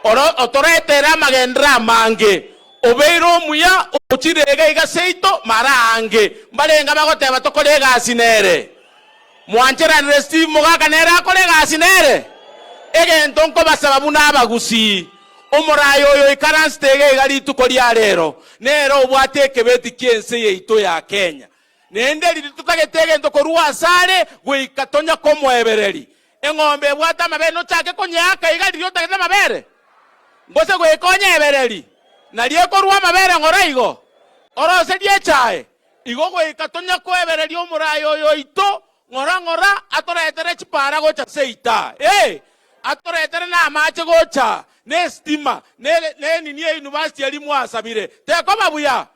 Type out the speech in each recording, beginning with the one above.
Oro otoretere amagenderero amange, obeire omuya, ochire iga iga seito mara aange. Mbarenge abagoteba tokore egasi nere. Mwancheranire Steve Mogaka nere akore egasi nere? Egento nkobasaba buna abagusii, omoraai oyo oikaransete iga iga rituko ria rero, nere obwate ekebeti ki'ense yaito ya Kenya. Naende riria totagete egento korwa asare, goika tonya komoebereria. Eng'ombe ebwate amabere nochake konyeaka iga riria otagete amabere? Gose goika onyeebererie, nario ekorua amabere ng'ora igo? Oroserie echae. Igo goika tonya koebereria omoraai oyo oito ng'ora ng'ora atoretere chipara gocha seita, ee, atoretere namache gocha, ne esitima, ne nenini ye university eria mwasabire. Tekoba buya?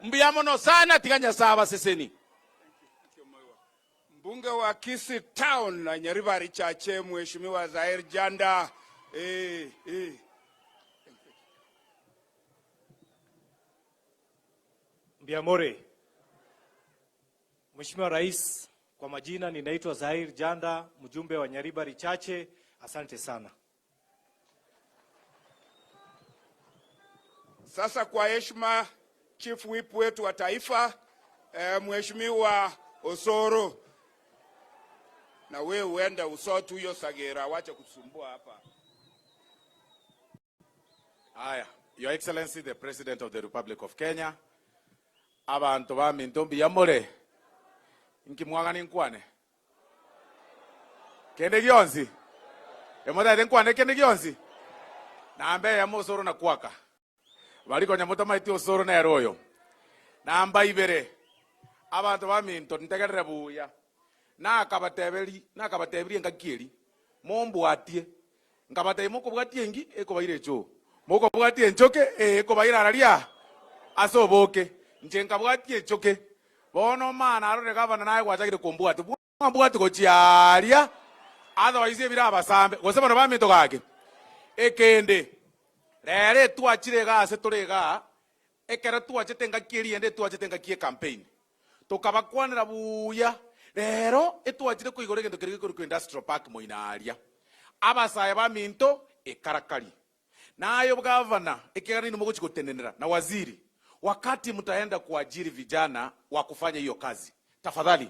Mbuya mono sana, tiga Nyasae abaseseni. Mbunge wa Kisii Town na Nyaribari Chache Mheshimiwa Zair Janda. Eh, eh. Mbiamore. Mheshimiwa Rais, kwa majina ninaitwa Zair Janda, mjumbe wa Nyaribari Chache. Asante sana. Sasa kwa heshima Chief Whip wetu wa taifa eh, Mheshimiwa Osoro, na we uende usotu huyo Sagera, wache kusumbua hapa. Aya, Your Excellency the President of the Republic of Kenya, abanto baminto mbuya more? Inki mwagani nkwane? Kende gionsi? Emotagete nkwane kende gionsi? Namba eyemo osoro na kwaka. Baria konya motamaeti osoro nere oyo. Namba ibere, abanto baminto ntegerere buya. Nakabateberi, nakabatebirie engaki eria, mombwatie. Nkabatebia, Mokobwatia engi, ekobaira echoo, mokobwatia enchoke, ee, ekobaira araria ase oboke. Inche nkabwatia echoke. Bono omana arore gavana naye gwachakire kombwatia. Mwambwati gochia aaria, otherwise ebire abasambe, gose bono baminto gaki. Ekende, rero etwachire iga ase tore igaa, ekero twachete engaki eria ende etwachete engaki y'ecampaign, tokabakwanera buya, rero etwachire koigora egento keria gekorokwa industrial park moino aaria. Abasae baminto, ekarakari. Naye gavana, ekiagera ninwe mogochia gotenenera, na waziri, wakati mtaenda kuajiri vijana wa kufanya hiyo kazi, tafadhali.